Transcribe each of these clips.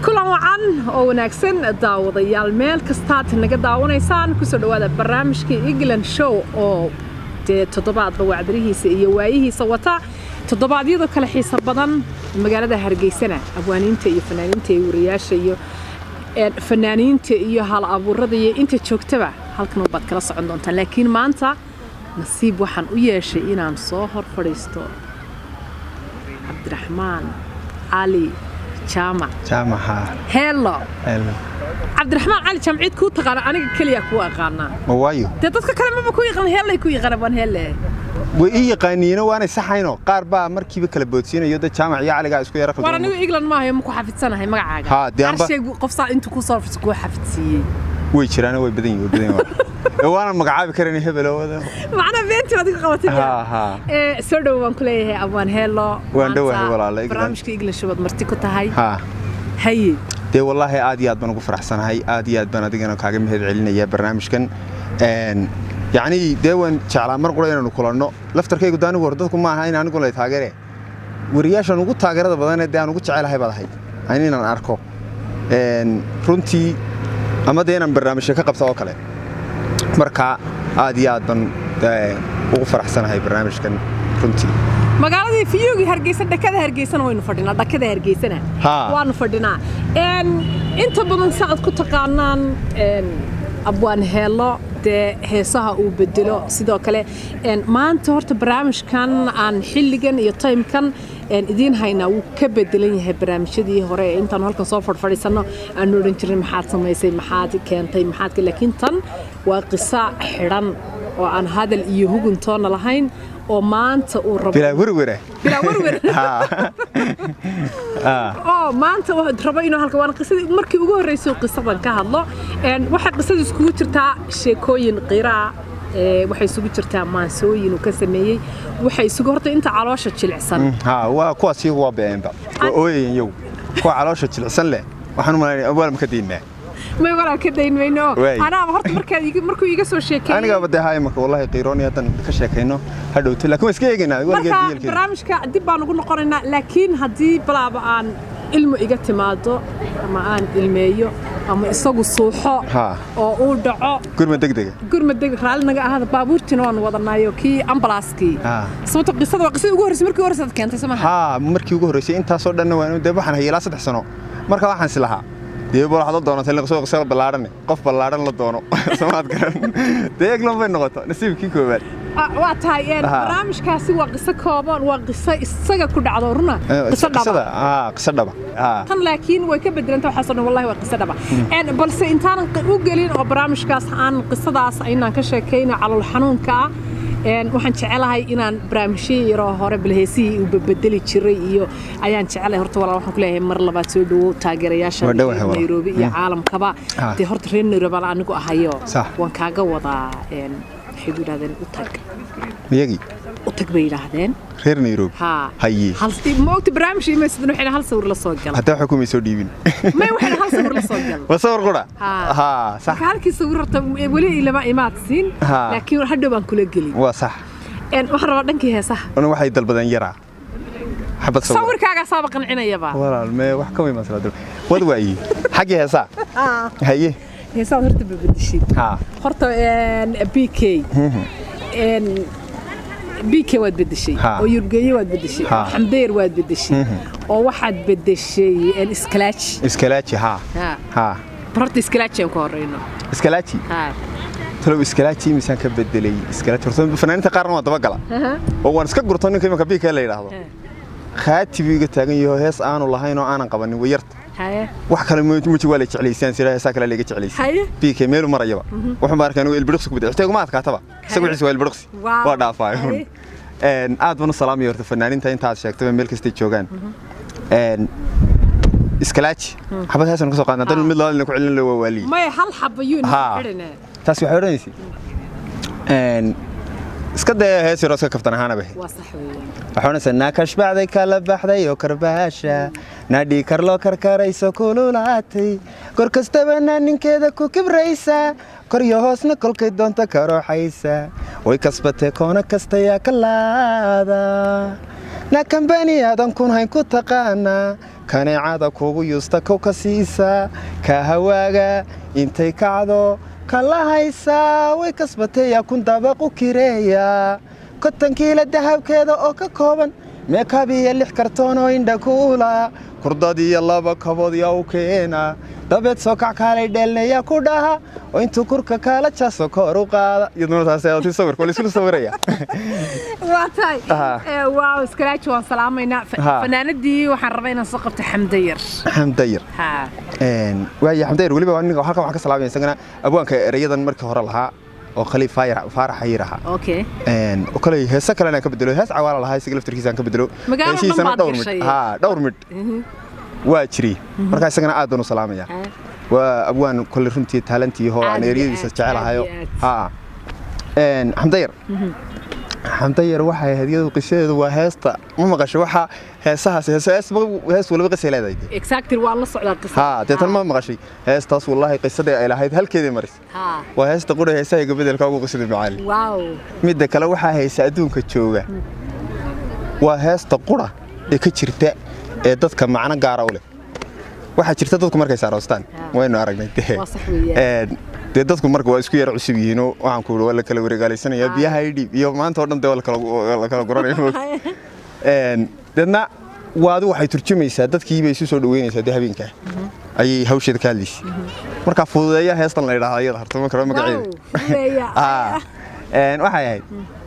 Kulan wacan oo wanaagsan, daawadayaal, meel kastaad naga daawanaysaan. Kusoo dhawaada barnaamijkii England Show oo dee toddobaadba wacdarihiisa iyo waayihiisa wata, toddobaadyadoo kale xiisa badan. Magaalada Hargeysana abwaaniinta iyo fanaaniinta iyo wariyaasha iyo fanaaniinta iyo hal abuurada iyo inta joogtaba halkan baad kala socon doontaan. Laakiin maanta nasiib waxaan u yeeshay inaan soo hor fadhiisto Cabdiraxmaan Cali Jaamac. Jaamaca. Heello. Cabdiraxmaan Cali Jaamac cid kuu taqaana aniga keliya kuu aqaanaa. Ma waayo? Dee dadka kale maba ku yaqaan, Heellay ku yaqaana, waan Heelle. Way ii yaqaaniino, waanay saxayno. Qaar baa markiiba kala boodsiinayo dad Jaamac iyo Caligaa isku yara. War, anigu England maahayo, ma ku xafidsanahay magacaaga? Ha, dee amba- Arshaygu qof saa intuu ku soo fadhiisto kuu xafidsiiyey. Way jiraan, way badan yihiin, way badan yihiin. Waana magacaabi karin hebelo. Macnaa beentii baad iga qabatay. Ha ha. Ee, soo dhow waan ku leeyahay, abwaan Heello. Waan dhowahay, walaal, England. Barnaamijka English baad marti ku tahay. Ha. Haye. Dee wallaahi aad iyo aad baan ugu faraxsanahay, aad iyo aad baan adigana kaaga mahad celinaya barnaamijkan. Yacni dee waan jeclaa mar qura inaanu kulanno laftarkaygu. De anigu hor dadku ma aha in anigu lay taageere, wariyaashan ugu taageerada badanee dee aan ugu jecelahay baad ahayd ani inaan arko runtii, ama dee inaan barnaamijka ka qabto oo kale. Marka aad iyo aad baan ugu faraxsanahay barnaamijkan runtii. Magaaladii fiyuugii Hargeysa, dhakada Hargeysana waynu fadhinaa, dhakada Hargeysana waanu fadhinaa. Inta badan saad ku taqaanaan abwaan Heello dee heesaha uu bedelo. Sidoo kale maanta horta barnaamijkan aan xilligan iyo timekan idiin haynaa wuu ka bedelan yahay barnaamijyadii hore ee intaanu halkan soo fadhfadhiisanno aanu odhan jirnay maxaad samaysay, maxaad keentay, maxaad. Laakiin tan waa qisa xidhan oo aan hadal iyo huguntoona lahayn oo maanta uu rabo Bilaa werwere. Bilaa werwer. Oo maanta rabo inuu halka waana qisadii markii ugu horreysay qisadan ka hadlo. Waxay qisadu iskugu jirtaa sheekooyin qiraa, waxay isugu jirtaa maansooyin uu ka sameeyey, waxay isugu horta inta caloosha jilicsan. Ha, waa kuwaas, iyagu waa beenba, waa ooyayan iyagu, kuwa caloosha jilicsan leh. Waxaan u malaynaya awaal ma ka daynaa? May, walaa ka dayn mayno. Anaaba horta markaad markuu iga soo sheekeeyey Anigaba dee haa, imaka wallahi qiirooni haddan ka sheekayno hadhowto, laakiin waan iska eegaynaa weligeed Marka yeelkeeda. Barnaamijka dib baan ugu noqonaynaa, laakiin haddii balaaba aan ilmo iga timaado ama aan ilmeeyo ama isagu suuxo oo uu dhaco, gurma degdega. Gurma deg, raalli naga ahaada. Baabuurtiina waanu wadanaayo, kii ambalaaskii, sababto qisada waa qisadii ugu horreysay, markii ugu horreysay aad keentay, soo maha? Haa, markii ugu horreysay. Intaasoo dhanna waan dee waxaan hayay ilaa 3 sano. Marka waxaan is lahaa dee bal waxaad la doonatay in soo qisada ballaadhan, qof ballaadhan la doono, soomaad garan. Dee eglan bay noqoto nasiibkii koowaad. Waa tahay. Barnaamijkaasi waa qiso kooban, waa qiso isaga ku dhacdo runa, qiso dhaba. Qisada, haa, qiso dhaba, haa. Tan laakiin way ka bedelanta waxaasoo dhan, wallahi waa qiso dhaba. Balse intaanan u gelin oo barnaamijkaas aan qisadaas aynaan ka sheekayna calool xanuunka ah, waxaan jecelahay inaan barnaamijyo yaroo hore balheesihii uu bedeli jiray iyo ayaan jecelahay. Horta walaal, waxaan ku leeyahay mar labaad soo dhawow taageerayaasha Waa dhowahay, walaal. Nairobi iyo caalamkaba. Dee horta reer Nairobi baan anigu ahayo. Waan kaaga wadaa. Waxay ku yidhahdeen u tag. Miyagii? U tag bay yidhaahdeen. Reer Nairobi? Haa. Haye. Hal ma ogta barnaamij imaysadna, waxay hal sawir la soo gala. Hadda waxa kumay soo dhiibin. May, waxay hal sawir la soo gala. Waa sawir qura. Haa. Haa, sax. Marka halkii sawir horta weli ilama imaad siin, laakiin hadhow baan kula gelin. Waa sax. Waxaan rabaa dhankii heesaha. Una waxay dalbadeen yaraa xabad sawir. Sawirkaagaa saaba qancinayaba. Walaal, mee wax ka weyn baan sala wad waayi xaggii heesaa. Haye. Heesaad horta babedeshid. Horta BK, BK waad bedeshay, oo Yurgeeye waad bedeshay, oo Xamdeer waad bedeshay, oo waxaad bedeshay Iskalaaji. Iskalaaji, haa. Haa. Horta Iskalaaji aan ku horeyno. Iskalaaji. Talow Iskalaaji imisaan ka bedelay? Iskalaaji horta fanaaniinta qaarna waa dabagala oo waan iska gurto. Ninka imanka BK la yidhaahdo khaati buu iga taagan yaho, hees aanu lahayn oo aanan qabanin way yarta. Wax kale muji waa la jeclaysaan sida heesaa kale laga jeclaysay. BK meelu marayaba wuxuu ma arkaa inuu ilbiriqsi ku bedel, xitaa iguma adkaataba, isagu wixiisa waa ilbiriqsi, waa dhaafaayo. Aad baan u salaamaya horta fanaaniinta intaad sheegtaba meel kastay joogaan. Iskalaaji xabad heesan ka soo qaadna dan mid labaad ku celin la waa waaliye. Maya, hal xaba yuu xidhine. Taasi waxay odhanaysay iska dee hees yaroo iska kaftan ahaana bahe. Waa sax weeyaan. Waxay odhanaysaa: naa kashbacday, kala baxday oo karbaasha, naa dhiikar loo karkarayso kululaatay, kor kastaba naa ninkeeda ku kibraysa, kor iyo hoosna kolkay doonta karooxaysa, way kasbatee koona kastayaa ka laada, naa kambani aadan kun hayn ku taqaanaa. Kaneecada kugu yuusta kow ka siisa, ka hawaaga intay kacdo kala haysaa, way kasbatay yaa kun dabaq u kireeya, 50 kiilo dahabkeeda oo ka kooban meekab iyo 6 kartoon oo indha kuula, kurdad iyo 2 kabood yaa u keena, dabeed soo kac kaalay dheelnaya ku dhaha, oo intuu kurka kaala jaaso kor u qaada. Iyaduna taas ayaa tii sawirka waa la isla sawiraya. Waa tahay. Waaw, Iskalaaji waan salaamaynaa. Fanaanadii waxaan rabaa inaan soo qabto Xamdayar. Xamdayar. Ha. Waaya, Xamdayar weliba waa ninka halkan waxaan ka salaamaya isagana abwaanka erayadan markii hore lahaa oo Khaliif Faarax Xayir ahaa. Oo kale heese kalena aan ka bedelo, hees cawaala lahaa isaga laftarkiisa aan ka bedelo. Magaalo dhan Heesihiisana baad dhowr midh gashay. Ha, dhowr midh waa jiri. Marka isagana aad baan u salaamaya. Waa abwaan kole runtii taalantii hoo aan Aad iyo ereyadiisa aad, jecelahayo. aad iyo aad. Ha, Xamdayar, Xamdayar waxay ahayd iyadu qisadeedu waa heesta ma maqasho waxa heesahaas hees hees hees waliba qisay leedahay. Exactly, waan la socdaa qisada. Ha, deetan ma maqashay heestaas? Wallaahi qisadii ay lahayd halkeedii maris. Waa heesta qura heesaha bedelka ugu qisada macaan. Midda kale waxaa haysa adduunka jooga waa heesta qura ee ka jirta ee dadka macno gaara u leh. Waxaa jirta dadku markay saaroostaan waynu aragnay dee. Waa sax weeyaan. Dee dadku marka waa isku yar cusub yihiinoo waxaan ku yidhi waa la kala wareegaalaysanaya, biyaha i dhiib iyo maanta oo dhan dee waa la kala guranaya moogta. Deedna waadu waxay turjumaysaa dadkii bay isu soo dhaweynaysaa, dee habeenkaa ayay hawsheeda ka hadlaysay. Marka fududeeya heestan la yidhaahdo iyada horta ma karo magaceeda. Wow, fududeeya. Waxay ahayd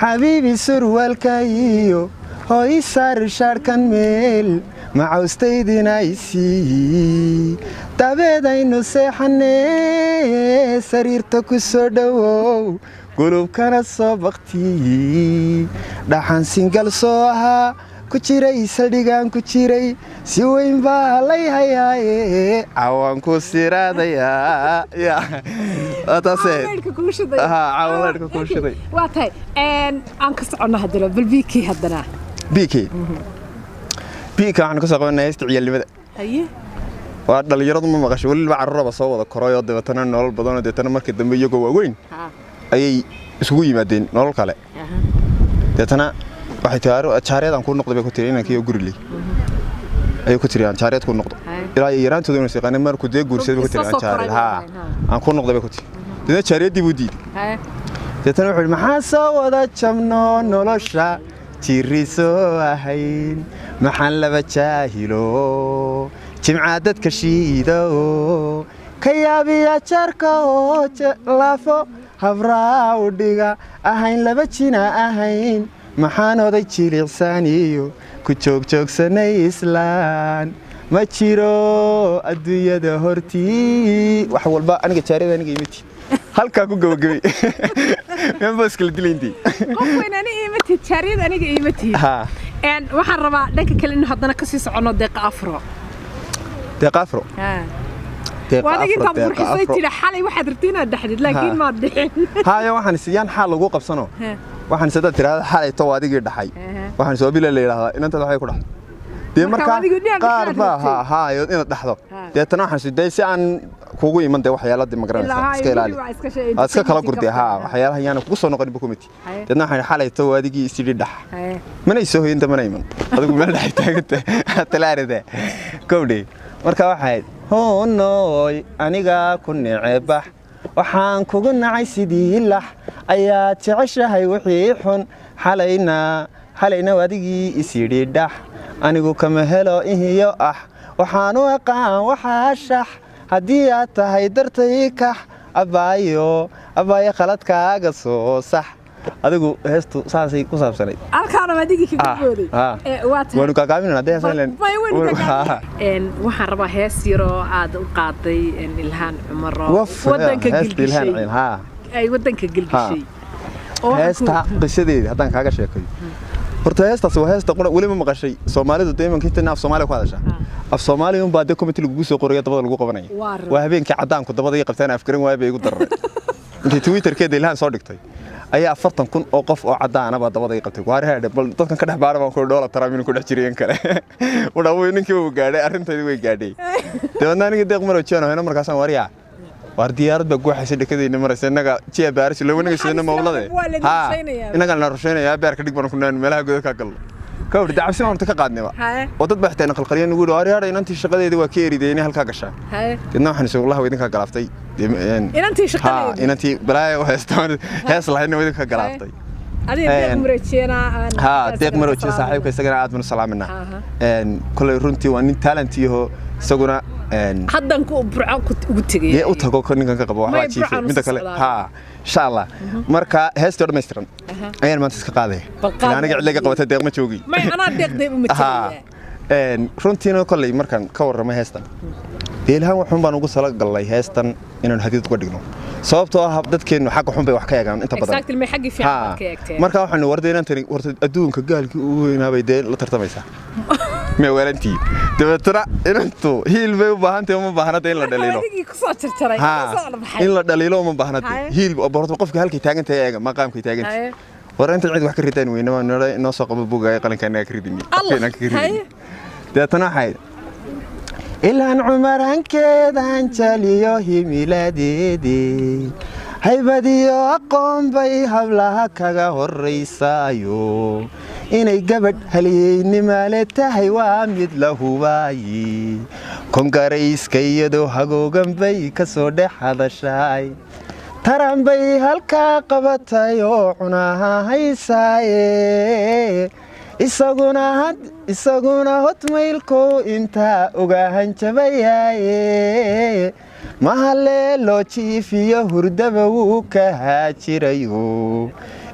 xabiibi surwaalka iyo hooy saar shaarkan meel macawstaydina isii, dabeedaynu seexane sariirta ku soo dhowow, gulubkana soo baktiyi, dhaxan singal soo ahaa ku jiray, saldhigaan ku jiray si weyn baa lay hayaaye, cawaan ku siraadayaa ya. Waa taase. Leyrka kuu shiday. Aha, caawa leyrka kuu shiday. Waa tahay. Aan ka soconno haddana bal BK haddana. BK, BK waxaan ka soo qabanaa heesta ciyaalnimada. Waa dhalinyaradu ma maqasho weliba carruuraba soo wada korayoo dabeetana nolol badanoo deetana markii dambe iyagoo waaweyn ayay isugu yimaadeen nolol kale. Deetana waxay tiri jaariyad aan kuu noqday bay ku tiri, inankii oo guri leh ayay ku tiri aan jaariyad kuu noqdo. Ilaa iyo yaraantooda inuu yaqaanay markuu dee guursaday bay ku tiri Isla aan soo koray jaariyad haa bay ahayn, aan kuu noqday bay ku tiri. Deetana jaariyaddii buu diiday. Deetana wuxuu yidhi maxaa soo wada jabno nolosha jirri soo ahayn, maxaan laba jaahilo jimcaa dadka shiido ka yaabiya jarka oo laafo habraa u dhiga ahayn, laba jina ahayn, maxaan oday jilicsaniyo ku joogjoogsanay islaan ma jiro adduunyada hortii wax walba aniga jaariyada aniga imati halkaa ku gabagabay meenba iskala dilayntii. Qof weyn ani iima tihid, jaariyad aniga iima tihid. Ha. Waxaan rabaa dhanka kale inuu haddana kasii soconno Deeqa Afro. Deeqa Afro. Deeqa Waa adiga Afro, intaad Deeqa qurxisay Afro. Tidhi xalay waxaad rabtay inaad dhaxdid, laakiin maad dhixin. Haya, waxaan is yaan xaal lagu qabsano. Waxaan is hadaad tiraahda xalay to adigii dhaxay. Waxaan soo bila la yidhaahdaa inantada waxay ku dhaxday dee Marka marka adigu dhinac qaar dhexaad baa rabtay. Ha hayo inaad dhaxdo. Deetana waxaan is day si aan kugu iman dee waxyaaladii ma garanaysaa Ilaa iska ilaali. waa iska Aad iska kala gurday ha waxyaalaha yaana kugu soo noqon committee. Deetna waxaan xalay to adigii is yidhi dhax. Mana soo hoyinta mana iman adigu meel dhex taaganta talaarada kowdhe. Marka waxay hoonoy aniga ku necebax, waxaan kugu nacay sidii lax ayaa jeceshahay wixii xun, xalayna xalayna adigii is yidhi dhax, anigu kama helo ihiyo ah, waxaan u aqaan waxaa shax haddii aad tahay dartay kax, abbaayo abbaayo khaladkaaga soo sax. Adigu heestu saasay ku saabsanayd. Halkaana adigii kaga booday. Waa tahay. Waanu kaagaabinana haddii heesaan leen. May waynu waxaan rabaa hees yaroo aad u qaaday Ilhaan Cumar oo Waf, wadanka heesta Ilhaan gilgishay. Ciil, haa. Ay wadanka gilgishay. Oo waxaan Heesta qisadeeda haddaan kaaga sheekayo, horta heestaas waa heesta qura weli ma maqashay Soomaalidu dee imanka inta af Soomaaliya ku hadashaa af Soomaaliya unbaa dee committee lagugu soo qoraya dabada lagu qabanaya. Waa run. Waa habeenkii caddaanku dabada ii qabteen afgaran waaya bay igu dararay intay Twitterkeeda Ilhaan soo dhigtay ayaa 40,000 oo qof oo caddaana baa dabada ii qabtay. Waar heedhe, bal dadkan ka dhex baara baan ku dhoola taraa inuu ku dhex jiray in kale wadhaa way ninkii uu gaadhay arrintaydi way gaadhay. Dabeedna anigii Deeq Maro jeeno hayno markaasaan waaryaa waar diyaarad baa guuxaysa dhakadayna maraysa innaga jiya baaris loo wanaga sidana mawlade. Waa la Ha rushaynayaa. Innaga la rushaynayaa beerka dhig baan ku naan meelaha gudaha ka galno. Kawr dacabsi waan horta ka qaadnayba. Oo dad baa xitaa qalqaliyeen ugu yidhi ari inantii shaqadeedii waa ka eriday inay halkaa gashaa. Deedna waxaan isoo wallahi idinkaa galaaftay. Inantii shaqadeedii. Inantii balaaya u heestaan hees lahaydna waa idinkaa galaaftay. Adiga Deeq Maroojiyana. Haa, Deeq Maroojiye saaxiibka isagana aad baan u salaaminaa. Kolay runtii waa nin talent yaho isaguna. Haddan ku Burco ugu tegay. Dee u tago ko ninkan ka qabo waxbaa jiifay midda kale. Haa, insha Allah. Marka heestii oo dhammaystiran ayaan maanta iska qaadaya. Aniga cidlaga qabatay Deeq ma joogi. May anaa Deeqday u matalaya. Runtiina kolay markaan ka warramay heestan, deelhaan waxun baan ugu sala gallay heestan inaanu hadiid uga dhigno, sababtoo ah dadkeennu xagga xun bay wax ka eegaan inta badan. Exactly, may xaggii fiican baad ka eegteen. Marka waxaanu warday inantani warta adduunka gaalkii ugu weynaa bay dee la tartamaysaa meewaalantii. Dabeetana inantu hiil bay u baahan tahay, uma baahna in la dhaliilo. In la dhaliilo uma baahna hiil. Horta qofka halkay taagan tahay eega, maqaamkay taagan tahay. War inta cid wax ka ridaan weyna waa noo soo qabo buugga qalinka inaga ka ridini. Dabeetana waxay ilaan cumarankeedan jaliyo himiladeedii haybadiyo aqoon bay hablaha kaga horraysaayo, inay gabadh halyeynimale tahay waa mid la hubaayi. Kongarayska iyadoo hagoogan bay ka soo dhex hadashaay, taran bay halkaa qabatay oo cunaha haysaaye, isaguna hotmaylkow intaa uga hanjabayaaye, mahaleelo jiifiyo hurdaba wuu ka haajirayo,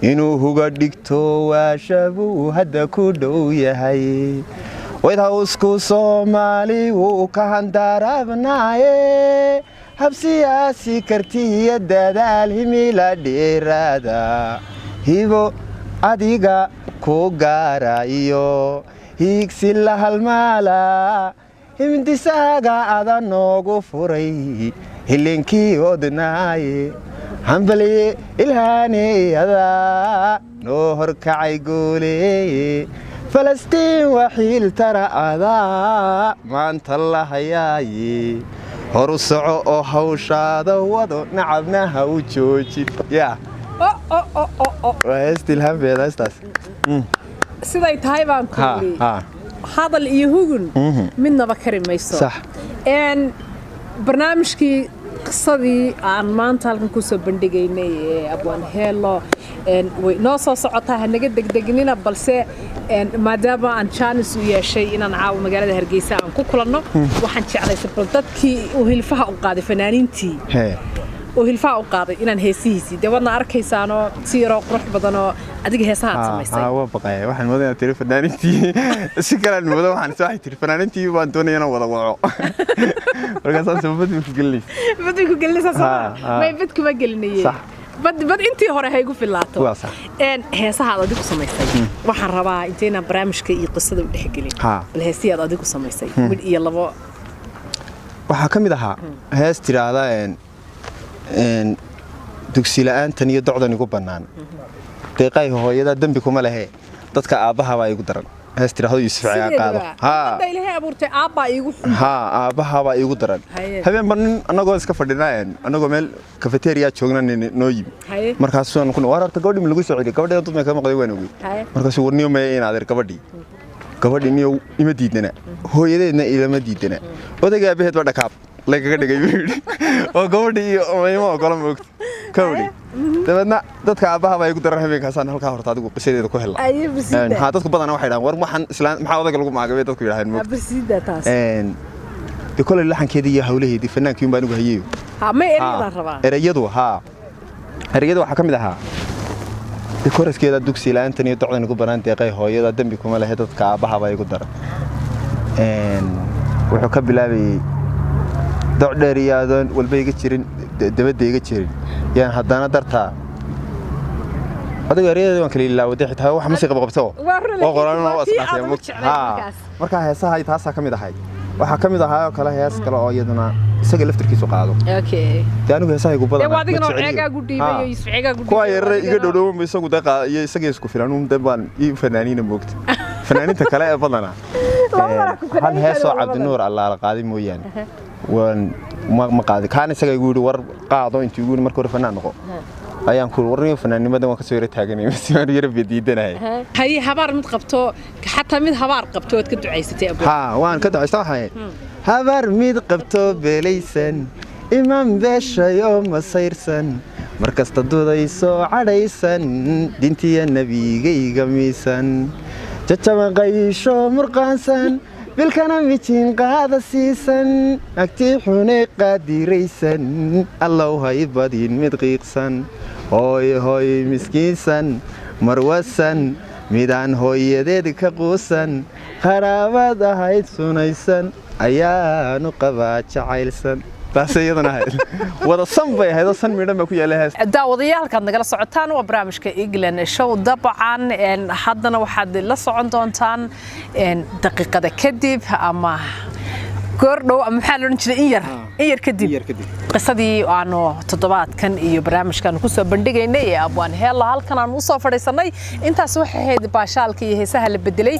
inuu huga dhigto waashabuu hadda ku dhow yahay. White House-ku Soomaali wuu ka handaarabnaaye, habsiyaasi kartiya dadaal himila dheeraada, hibo adiga ku gaara iyo hiigsi la halmaala, himdisaaga ada noogu furay hilinkii odnaaye, hambalye ilhaaneyada noo horkacay gooleeye, Falastiin waxiil tara adaa maanta la hayaaye, horu soco oo hawshaada wado, nacabna ha u joojin. Yaa waa heesta ilhaambeeda heestaas. Siday tahay baan ku yidhi, hadal iyo hugun midnaba kari mayso. Barnaamijkii qisadii aan maanta halkan kusoo bandhigaynay ee Abwaan Heelo way noo soo socotaa, hanaga degdegnina, balse maadaama aan jaanis u yeeshay inaan caawa magaalada Hargeysa aan ku kulanno, waxaan jeclaysay bal dadkii uu hilfaha u qaaday, fanaaniintii uu hilfaha u qaaday, inaan heesihiisii dee wadna arkaysaanoo si yaroo qurux badanoo adiga heesaha aad samaysay. Waa baqaya, waxaan moodaa inaad tiri fanaaniintii si kalaan moodo, waxaan waxay tiri fanaaniintii baan doonaya inaan wada waco, markaasaan sababad bay ku gelinaysa. Bad bay ku gelinaysaa soo may bad kuma gelinaye, bad bad intii hore ha igu filaato. Heesaha aad adigu samaysay waxaan rabaa intaynaan barnaamijka iyo qisada u dhexgelin, bal heesihii aad adigu samaysay mid iyo labo. Waxaa ka mid ahaa hees tiraahda dugsi la'aantan iyo docdan igu bannaan, deeqay hooyada dembi kuma lehe, dadka aabbaha baa igu daran. Hees tiraahdo Yuusuf Cigaa qaado. Haa, aabbaha baa iigu daran. Habeenba nin annagoo iska fadhinaa, annagoo meel cafeteria joogna, nin noo yimi. Markaasuu ku war horta gabadhii ma lagu soo celiyay? Gabadhii dad ma ka maqlay waan ogey. Markaasuu warniyo maya in adeer gabadhii niyo ima diidana, hooyadeedna ilama diidana, odayga aabaheed ba dhakaab lagaga dhigay buu yidhi, oo gabadhii iyo ima ogola moogta kawdhi. Dabeedna dadka aabbaha baa igu daran habeenkaasaan halkaa horta adigu qisadeeda ku hela. Haa, dadku badanaa waxay dhahaan war waxaan islaan maxaa odayga lagu maagabay, dadku yidhahdeen moogta. Dee koley laxankeedii iyo hawlaheedii fanaankii un baa anigu hayeeyo. Ereyadu, haa, ereyadu waxaa ka mid ahaa dee koraskeeda dugsi la'aantan iyo docdan igu banaan, deeqay hooyada dembi kuma lehe, dadka aabbaha baa igu daran. Wuxuu ka bilaabayey doc dheer iyo adoon walba iga jirin dabadda iga jirin yaan haddana dartaa adigu. Ereyada waan kala ilaawaday xitaa, wax ma sii qabqabto oo qoraan oo isqaatay. Marka heesaha taasaa ka mid ahay. Waxaa ka mid ahaa oo kale hees kale oo iyaduna isaga laftarkiisu qaado. Dee anigu heesaha igu badan kuwa yarare iga dhowdhowanba isagu dee iyo isaga isku filan un, dee baan ii fanaaniina moogta. Fanaaniinta kale ee badanaa hal heesoo Cabdinuur Allaala qaaday mooyaane waan ma qaadi. Kaana isaga igu yidhi war qaado, intuu igu yidhi marka hore fanaan noqo. Ayaan ku warniyo fanaanimadan waan kasoo yara taaganay, waan yara bediidanahay. Haye, habaar mid qabto, xataa mid habaar qabto waad ka ducaysatay, abwaan. Haa, waan ka ducaysta. Waxay ahayd habaar mid qabto beelaysan, iman beeshayo masayrsan, markasta dudayso cadhaysan, dintiya nebigayga miisan, jajaban qaysho murqaansan, bilkana mijin qaada siisan, agtii xune qaadiraysan, Allow hay badin mid qiiqsan, hooy hooy miskiinsan, marwasan, midaan hooyadeed ka quusan, qaraabad ahayd sunaysan, ayaanu qabaa jacaylsan. Taas iyadana ahayd wada san bay ahayd oo san midhan baa ku yaalla hees. Daawadayaalkaad nagala socotaan waa barnaamijka England Show. Dabcan haddana waxaad la socon doontaan daqiiqada kadib ama goordhow ama maxaa la odhan jiray, in yar in yar kadib, In yar kadib. Qisadii aanu toddobaadkan iyo barnaamijkan kusoo bandhigaynay ee abwaan Heella halkan aanu usoo fadhiisanay, intaas waxay ahayd baashaalka iyo heesaha la bedelay.